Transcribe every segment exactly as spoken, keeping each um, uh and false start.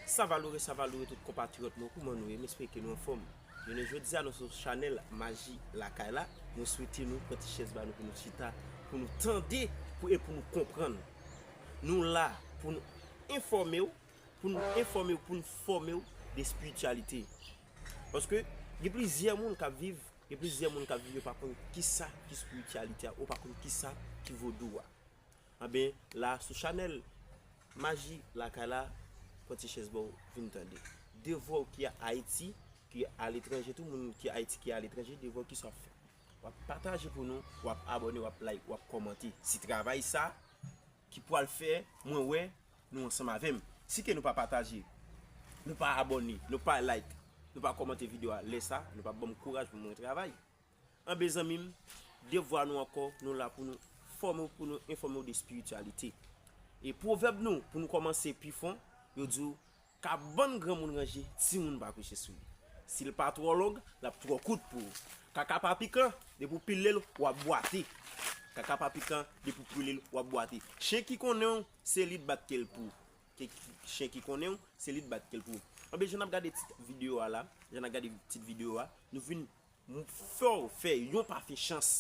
Sa va loure, sa va loure tout konpatriyòt mwen, kouman nou ye? M espere ke nou anfòm. Jounen jodi a, nou sou chanèl Maji Lakay la. Mwen swete nou pran ti chèz ba nou pou nou chita, pou nou tande, pou, e pou nou konprann. Nou la pou nou enfòme w, pou nou enfòme w, pou nou fòme w de espirityalite. Paske gen plizyè moun k ap viv, gen plizyè moun k ap viv, yo pa konn kisa ki espirityalite a, ou pa konn kisa ki vodou a. Anben, la sou chanèl Maji Lakay la, pran ti chèz ba w, vin tande. Devwa w ki Ayiti, ki aletranje, tout moun ki Ayiti, ki aletranje, devwa w ki sa w ap fè? W ap pataje pou nou, w ap abòne, w ap like, w ap kòmante. Si travay sa ki pral fè mwen wè nou ansanm avè m. Si ke nou pa pataje, nou pa abòne, nou pa like, nou pa kòmante videyo a, lè sa, nou pa ban m kouraj pou mwen travay. Anben zanmi m, devwa nou ankò, nou la pou nou fòme w, pou nou enfòme w de espirityalite. E pwovèb nou, pou nou kòmanse pi fon, yo di w, kabann granmoun ranje, timoun pa kouche sou li. Si l pa twò long, l ap twò kout pou ou. Kaka pa pikan, depi w pile l, w ap bwate. Kaka pa pikan, depi w pile l, w ap bwate. Chen ki konnen w, se li t bat kè l pou ou. Ke, chen ki konnen w, se li t bat kè l pou ou. Anben, jan n ap gade tit videyo a la, jan n ap gade tit videyo a, nou vin m fè w fè yon pafen chans.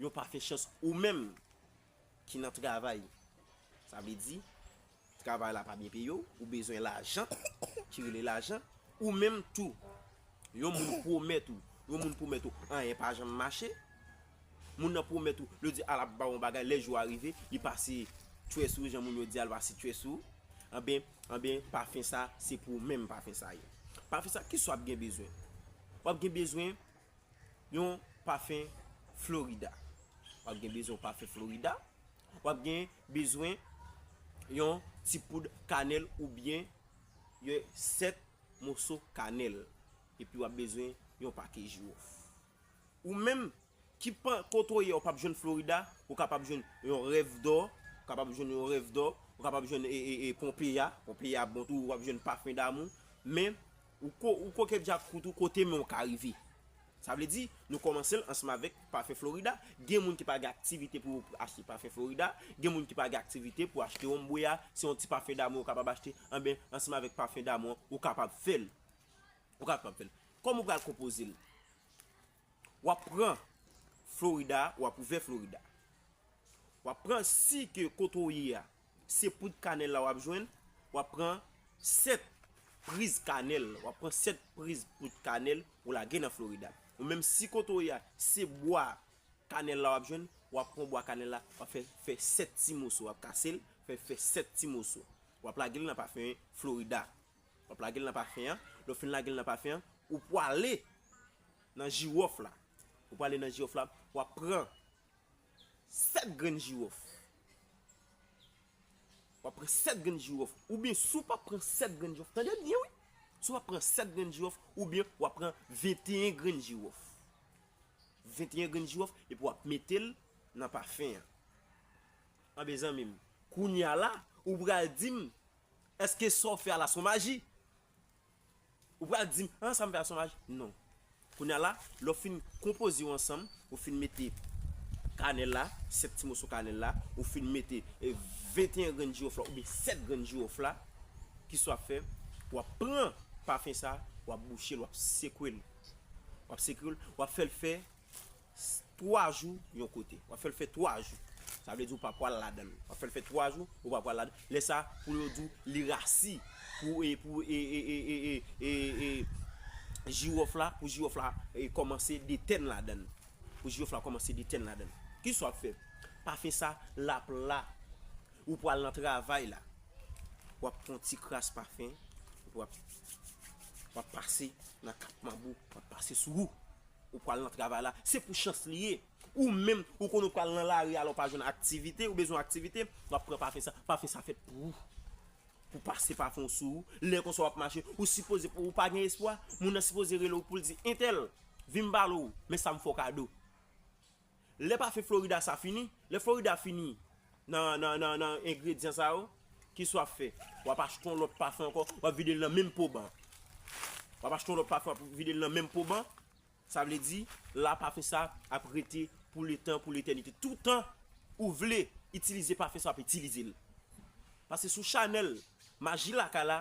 Yon pafen chans ou menm ki nan travay. Sa vle di, travay la pa byen peye w, ou bezwen lajan, ki rele lajan, ou menm tou. Yon moun pwomèt ou, yon moun pwomèt ou, anyen pa janm mache. Moun nan pwomèt ou, li di, a, l ap ba w yon bagay, lè jou a rive, li pase tchwè sou ou, jan moun yo di a, l pase tchwè sou ou. Anben, anben, pafen sa, se pou ou menm pafen sa ye. Pafen sa, kisa w ap gen bezwen? W ap gen bezwen yon pafen Florida. W ap gen bezwen yon pafen Florida. W ap gen bezwen yon ti poud kanèl oubyen yon sèt moso kanèl. Epi w ap bezwen yon pake jiwòf. Ou menm, ki pa, kote w ye, ou p ap jwenn Florida, ou kapab jwenn yon rèv dò, ou kapab jwenn yon rèv dò, ou kapab jwenn e, e, e, Pompeya, Pompeya bon tou, ou ap jwenn pafen damou, men ou ko, ou koke djak kout ou kote men w ka rive. Sa vle di, nou kòmanse l ansanm avèk pafen Florida. Gen moun ki pa gen aktivite pou achte pafen Florida. Gen moun ki pa gen aktivite pou achte yon bwe a. Se yon ti pafen damou ou kapab achte. Anben, ansanm avèk pafen damou an, ou kapab fè l. Ou kapab fè l. Kòman ou pral konpoze l? W ap pran Florida, w ap ouvè Florida. W ap pran, si ke kote w ye a, se poud kanèl la w ap jwenn, w ap pran sèt priz kanèl, w ap pran sèt priz poud kanèl ou lage nan Florida. Ou menm si kote w ye a, se bwa kanèl la w ap jwenn, w ap pran bwa kanèl la, w ap fè, fè sèt ti moso, w ap kase l, fè, fè sèt ti moso. W ap lage l nan pafen Florida. W ap lage l nan pafen an, lè w fin lage l nan pafen an, ou pwale nan jiwòf la. Ou pwale nan jiwòf la, w ap pran sèt grenn jiwòf. W ap pran sèt grenn jiwòf. Oubyen si w pa pran sèt grenn jiwòf, tande byen wi. Si w pa pran sèt grenn jiwòf, oubyen w ap pran venteyen grenn jiwòf. Venteyen grenn jiwòf, epi w ap mete l nan pafen an. Anben zanmi m, kounye a la, ou pral di m, èske sa w fè a la se yon maji? Ou pral di m, an, sa m fè a se yon maji? Non. Kounye a la, lè w fin konpoze yo ansanm, ou fin mete kanèl la, sèt ti moso kanèl la, ou fin mete, e, venteyen grenn jiwòf la, oubyen sèt grenn jiwòf la, kisa w ap fè? W ap pran pafen sa, w ap bouche l, w ap sekwe l. W ap sekwe l, w ap fè l fè twa jou yon kote. W ap fè l fè twa jou. Sa vle di ou pa pral ladan l. W ap fè l fè twa jou, ou pa pral ladan l. Lè sa, pou yo di w li rasi, pou, e, pou, e, e, jiwòf la, pou jiwòf la, e, kòmanse detèn ladan l. Pou jiwòf la kòmanse detèn ladan l. Kisa w ap fè? Pafen sa, l ap la. Ou pral nan travay la. W ap pran ti kras pafen, w ap, w ap pase nan kat manbo, w ap pase sou ou. Ou pral nan travay la, se pou chans li ye. Ou menm, ou konn ou pral nan lari a, lè w pa jwenn aktivite, ou bezwen aktivite, w ap pran pafen sa, pafen sa fèt pou ou. Pou pase pafen w sou ou, lè konsa w ap mache, ou sipoze, ou pa gen espwa, moun nan sipoze rele w pou l di, entèl, vin m pale w, men sa m fè w kado. Lè pafen Florida sa fini, lè Florida fini nan, nan, nan, nan engredyan sa yo, kisa w ap fè? W ap achte yon lòt pafen ankò, w ap vide l nan menm poban. W ap achte yon lòt pafen, w ap vide l nan menm poban. Sa vle di, la pafen sa ap rete pou letan, pou letènite. Toutan ou vle itilize pafen sa, w ap itilize l. Paske sou chanèl Maji Lakay la,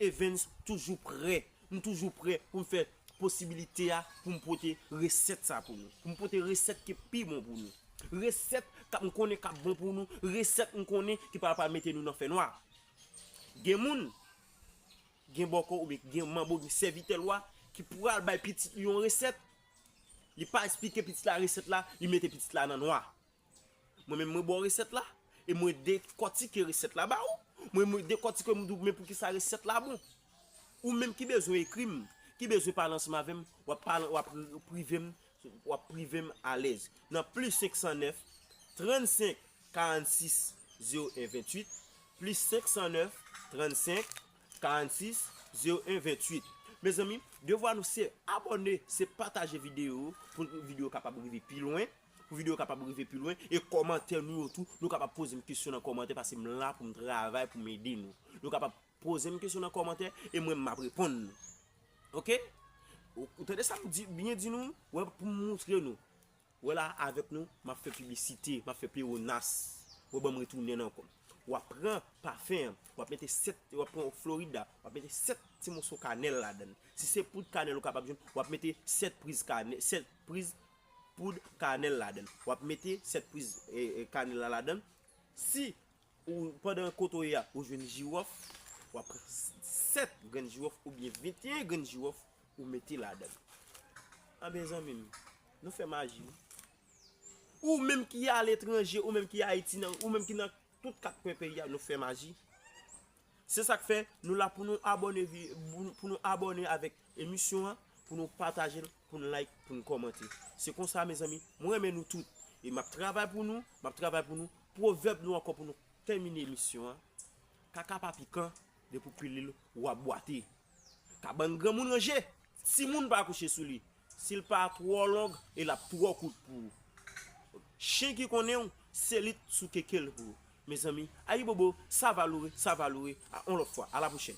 Evens toujou prè. M toujou prè pou m fè posibilite a pou m pote resèt sa pou nou. Pou m pote resèt ki pi bon pou nou. Resèt k ap m konnen k ap bon pou nou. Resèt m konnen ki pa pral mete nou nan fènwa. Gen moun, gen bòkò oubyen gen manbo, gen sèvitè lwa ki pral bay pitit li yon resèt. Li pa eksplike pitit la resèt la, li mete pitit la nan nwa. Mwen menm mwen ba w resèt la, e mwen dekòtike resèt la ba ou. Mwen mwen dekòtike, mwen di w men poukisa resèt la bon. Ou menm ki bezwen ekri m, ki bezwen pale ansanm avè m, w ap pale, w ap prive m, w ap prive m alèz. Nan plis senk san nèf, trannsenk, karannsis, zewo en, venntuit, plis senk san nèf, trannsenk, karannsis, zewo en, venntuit. Mezanmi, devwa nou se abòne, se pataje videyo pou videyo kapab rive pi lwen. Pou videyo kapab rive pi lwen. E kòmantè nou yo tou, nou kapab poze m kesyon nan kòmantè, paske m la pou m travay, pou m ede nou. Nou kapab poze m kesyon nan kòmantè, e mwen m ap reponn nou. Oke? Ou, ou tande sa m di, byen di nou? Wè, pou m moutre nou. Wè la, avèk nou, m ap fè piblisite, m ap fè plewonas. Wè, ban m retounen ankò. W ap pran pafen an, w ap mete sèt, w ap pran Florida, w ap mete sèt ti moso kanèl ladan l. Si se poud kanèl ou kapab jwenn, w ap mete sèt priz kanèl, sèt priz poud kanèl ladan l. W ap mete sèt priz, e, e, kanèl la ladan l. Si ou, pandan kote w ye a, ou jwenn jiwòf, w ap pran sèt grenn jiwòf oubyen venteyen grenn jiwòf, ou mete ladan l. Anben, zanmi m, nou fè maji, wi. Ou menm ki aletranje, ou menm ki Ayiti, nan, ou menm ki nan tout kat kwen peyi a, nou fè maji. Se sa k fè nou la pou nou abòne, vi- pou nou abòne avèk emisyon an, pou nou pataje l, pou nou like, pou nou kòmante. Se konsa, mezanmi, mwen renmen nou tout. E m ap travay pou nou, m ap travay pou nou. Pwovèb nou ankò pou nou tèmine emisyon an. Kaka pa pikan, depi w pile l, w ap bwate. Kabann granmoun ranje, timoun pa kouche sou li. Si l pa twò long, e l ap twò kout pou ou. Chen ki konnen w, se li t sou keke l pou ou. Mezanmi, ayibobo, sa valoure, sa valoure, a on lòt fwa, a la pwochèn.